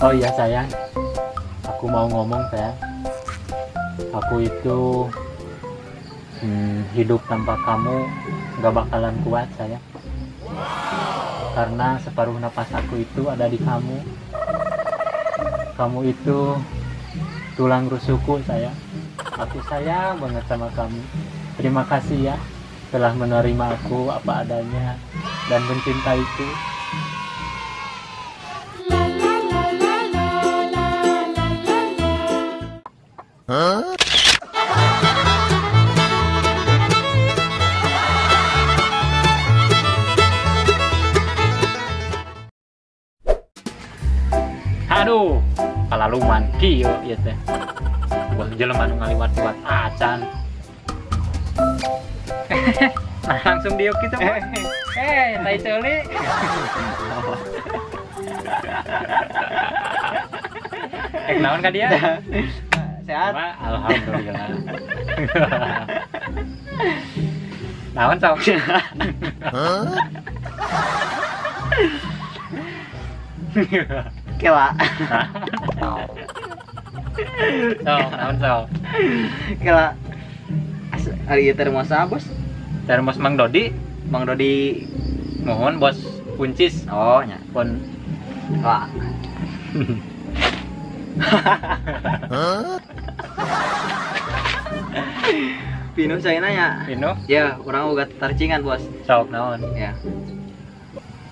Oh iya sayang, aku mau ngomong sayang. Aku itu hidup tanpa kamu gak bakalan kuat sayang. Karena separuh napas aku itu ada di kamu. Kamu itu tulang rusukku sayang. Aku sayang banget sama kamu. Terima kasih ya telah menerima aku apa adanya dan mencintaiku. Huh? Aduh, kalaluman kieu ieu teh. Buah jelema nu ngaliwat-liwat acan. Nah, langsung diuk kitu. Tai ceuli. Naon ka dia? Sehat? Alhamdulillah. Naon sok? Kela. Sok, naon sok? Kela. Ari termos apa, Bos? Termos Mang Dodi. Mang Dodi mohon Bos Kuncis. Oh, nya. Pon. Kela. Pinu saya nanya. Pinu? Ya, urang uga tarcingan, Bos. Sok naon? Ya.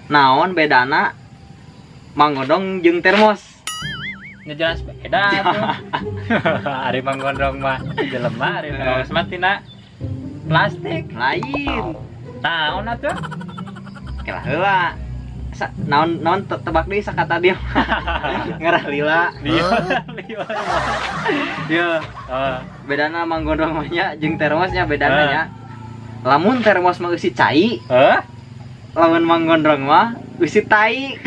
Naon bedana Mang Gondrong jeung termos? Ya jelas beda tuh. Ari Mang Gondrong mah jelema, ari termos mah tina plastik. Lain. Naon atuh? Kela heula. Naon naon tebak deui sakata dia. Ngerah lila. Lila. Ya. Bedana Mang Gondrong mah nya jeung termosnya bedana nya. Lamun termos mah eusi cai. Heh? Lamun Mang Gondrong mah eusi tai.